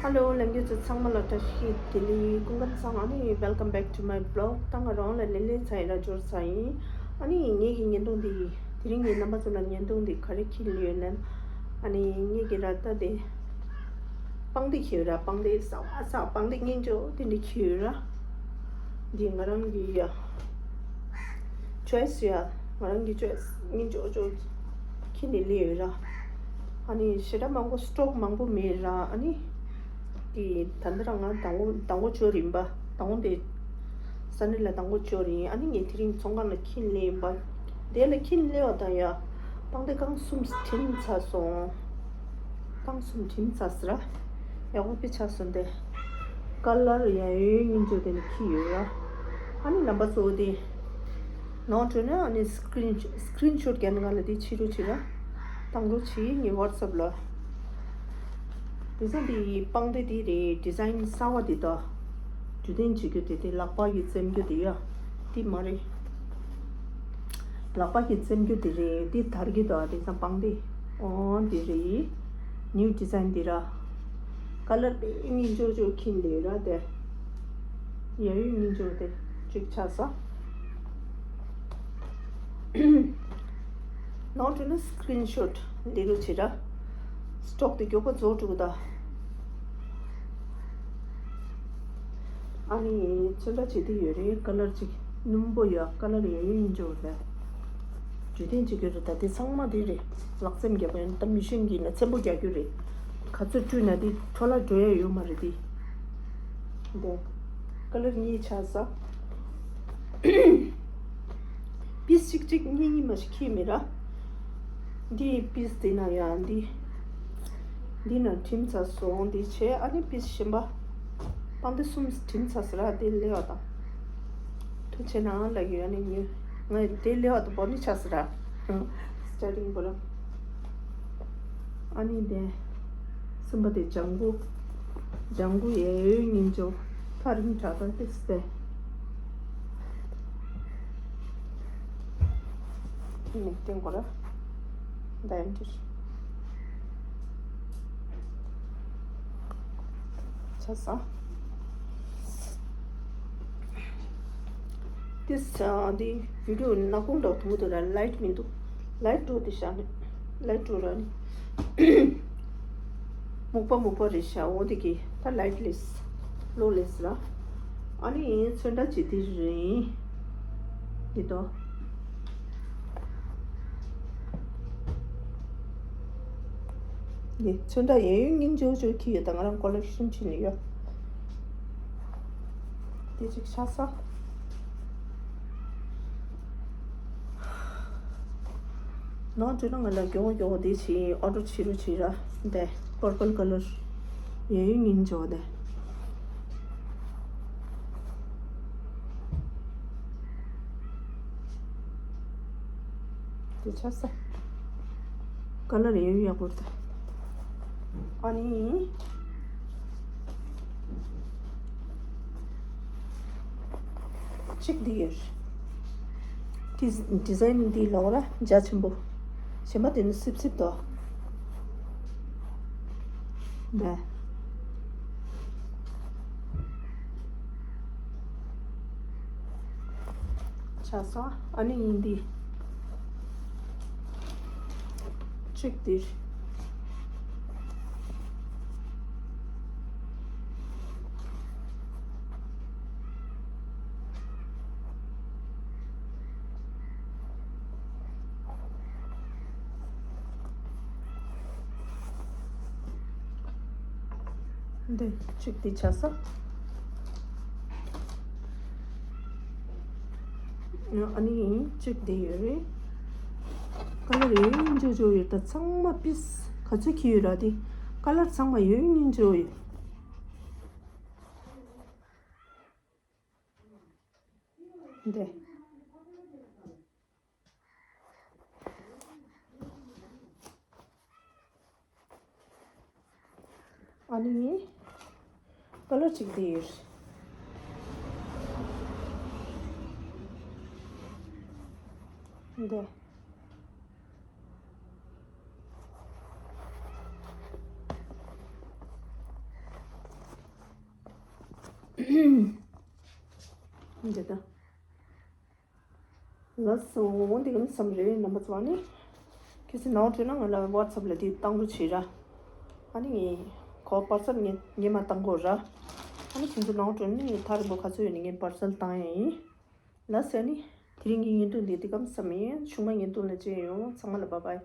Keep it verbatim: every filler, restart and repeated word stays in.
Hello ལྷན་རྒྱས་ཚོ་ཚང་མ་ལ་བཀྲ་ཤིས་བདེ་ལེགས། སྐུ་ཁམས་བཟང་། ཨ་ནི་welcome back to my vlog། ད་ང་རང་ལ་ལེ་ལེ་ཚ་ཡི་ར་འབྱོར་ཚ་ཡིན། ཨ་ནི་ངེད་ཀྱི་བརྙན་ཐུང་འདི་དེ་རིང་ངས་རྣམ་པ་ཚོ་ལ་བརྙན་ཐུང་འདི་ག་རེ་འཁྱེར་ཡོད་ན། ཨ་ནི་ངེད་ཀྱི་ར་ད་དེ་པང་གདན་འཁྱེར་ཡོད་ར། པང་གདན་གསར་པ་གསར་པང་གདན་སྙིང་རྗེ་པོ་དེ་འདྲ་འཁྱེར་ཡོད་ར། འདི་ང་རང་གི་ཡ་choice ཡ། ང་རང་གི་choice སྙིང་རྗེ་པོ་འཁྱེར་ནས་སླེབས་ཡོད་ར། ཨ་ནི་ཞེ་དྲག་མང་པོ་stock མང་པོ་མེད་ར། ཨ་ནི་དེ་ད་ལྟ་རང་ང་དང་པོ་དང་པོ་འབྱོར་ཡིན་པ། དང་པོ་དེ་ས་གནས་ལ་དང་པོ་འབྱོར་ཡིན། ཨ་ནི་ངས་དེ་རིང་ཚོང་ཁང་ལ་འཁྱེར་སླེབས་ཡིན་པ། དེ་ལ་འཁྱེར་སླེབས་པ་དང་ཡ་པང་གདན་རྐང་གསུམ་བྲིས་ཚར་སོང་། རྐང་གསུམ་བྲིས་ཚར་སོང་ར། ཡག་པོ་དཔེ་ཆགས་སོང་སྟེ། ཀ་ལར་ཡ་ཡོད་སྙིང་རྗེ་པོ་དེ་ནི་འཁྱེར་ཡོད་ར། ཨ་ནི་རྣམ་པ་ཚོ་དེ་ནོར་འགྲོ་ན་ཨ་ནི་screen screenshot རྒྱག་ན་ང་ལ་དེ་བྱེད་རོགས་བྱེད་ར། བཏང་རོགས་བྱེད། ངའི་WhatsApp ལ། དེང་སང་དེ་པང་གདན་དེ་རེད། design གསར་པ་དེ་དང་། འཕྲོད་བསྟེན་བྱེད་རྒྱུ་དེ་དེ་ལག་པ་གིས་བཙེམ་རྒྱུ་དེ་ཡ། དེ་མ་རེད། ལག་པ་གིས་བཙེམ་རྒྱུ་དེ་རེད། དེ་དར་གྱི་འདུག་དེང་སང་པང་གདན། ཨོ་དེ་རེད། new design དེ་ར། ཀ་ལར་དཔེ་སྙིང་རྗེ་པོ་འཁྱེར་སླེབས་ར་དེ། ཡ་ཡོད་སྙིང་རྗེ་པོ་དེ་གཅིག་ཆགས་སོང་། ནོར་འགྲོ་ན་screenshot འདི་རུ་བྱེད་ར། stock དེ་མགྱོགས་པོ་རྫོགས་འགྲོ་གི་ད། ཨ་ནི་ཚོན་ཁྲ་བྱེད་དུས་ཡོད་རེད། ཀ་ལར་གཅིག་སྣུམ་པོ་ཡོད། ཀ་ལར་ཡོད་ཡོད་སྙིང་རྗེ་པོ་རེད། འཕྲོད་བསྟེན་བྱེད་རྒྱུ་རེད་ད། དེ་ཚང་མ་དེ་རེད། ལག་བཙེམ་རྒྱག་པ་ཡིན་ད་མི་ཤིན་གྱིས་ན་ཚེམ་པོ་རྒྱག་རྒྱུ་རེད། ག་ཚོད་བཀྲུས་ན་དེ་འཕྲོ་བརླག་འགྲོ་ཡ་ཡོད་མ་རེད་དེ། འདི་ཀ་ལར་གཉིས་ཆགས་སོང་། པིས་གཅིག་གཅིག་གཉིས་གཉིས་མ་ཞིག་འཁྱེར་མེད་ར། འདི་པིས་དེ་ན་ཡ་འདི། འདི་ན་བྲིས་ཚར་སོང་། འདི་བྱས་ཨ་ནི་པིས་གཞན་པ། པང་གདན་གསུམ་བྲིས་ཚར་སོང་ར། དེ་སླེབས་པ་དང་། ཐུགས་རྗེ་གནང་ལབ་ཡོད། ཨ་ནི་ཉོས། ང་དེ་སླེབས་པ་དང་པོ་ནི་ཆགས་སོང་ར། starting པོ་ར། ཨ་ནི་དེ། གསུམ་པ་དེ་ལྗང་གུ། ལྗང་གུ་ཡ་ཡོད་སྙིང་རྗེ་པོ། ཐག་རིང་དྲགས་ད་ཏིས་ཏེ། མིག་སྟོན་གོ་ར། ད་ཡང་འདིར། ཆ་ས། ཏིས་འདི་video ནག་ཁུང་འདྲ་བོ་མཐོང་གི་འདུག་ར། light མི་འདུག light འགྲོ་དེ་བཞག་ནས། light འགྲོ་ར་ནི། སྨུག་པ་སྨུག་པ་རེད་ཤག་འོ་དེ་གི་ད་light less low less ར། ཨ་ནི་ཚོན་ཁྲ་ཅིག་དེ་རེད། འདི་དོ། འདི་ཚོན་ཁྲ་ཡ་ཡོད་སྙིང་རྗེ་པོ་འཁྱེར་ཡོད་ད། ང་རང་collection བྱེད་ནས་ཡོད། དེ་ཅིག་ཆགས་སོང་། ནོར་འགྲོ་ན་ང་ལ་མགྱོགས་པོ་མགྱོགས་པོ་དེ་བྱེད། order བྱེད་རོགས་བྱེད་ར། འདི་purple colour ཡ་ཡོད་སྙིང་རྗེ་པོ་དེ། དེ་ཆགས་སོང་། ཀ་ལར་ཡ་ཡོད་ཡག་པོ་རེད་ད། ཨ་ནི། གཅིག་འདི་ཡོད། ཌི་ཌི་ཛའིན་འདི་ལོག་ར་རྒྱ་ཆེན་པོ། གཞན་པ་དེ་ནི་སིབ་སིབ་དོ། འདི། ཆགས་སོང་། ཨ་ནི་ཡིན་འདི། གཅིག་འདིར། འདི་གཅིག་འདི་ཆགས་སོང་། ཨ་ནི་གཅིག་འདི་ཡོད་རེད། ཀ་ལར་ཡ་ཡོད་སྙིང་རྗེ་པོ་ཡོད་ད། ཚང་མ་པིས་ག་ཚོད་འཁྱེར་ཡོད་ར་དེ། ཀ་ལར་ཚང་མ་ཡ་ཡོད་སྙིང་རྗེ་པོ་ཡོད། འདི། ཨ་ནི། ཀ་ལར་གཅིག་འདི་ཡོད། འདི། འདི་ད། ལགས་སོ། འོ་འདི་གམ་བསམ་རེད། རྣམ་པ་ཚོ་ཨ་ནི། ཁྱེད་ཚོ་ནང་འགྲོ་ན་ང་ལ་ཝ་ཊི་སེབ་ལ་དེ་བཏང་རོགས་བྱེད་ར། ཨ་ནི་ངས་ཁོ་པར་སལ་ངས་ངས་མ་བཏང་གོ་ར། ཨ་ནི་ཁྱེད་ཚོ་ནང་འགྲོ་ནས་ངས་ཐག་རིང་པོ་ག་ཚོད་ཡོད་ནས་ངས་པར་སལ་བཏང་ཡ་ཡིན། ལགས་སོ། ཨ་ནི་དེ་རིང་གི་བརྙན་ཐུང་འདི་འདི་གམ་བསམ་ཡིན། ཆུང་མ་བརྙན་ཐུང་ལ་མཇལ་ཡོང་། ཚང་མ་ལ་བཱའི་བཱའི།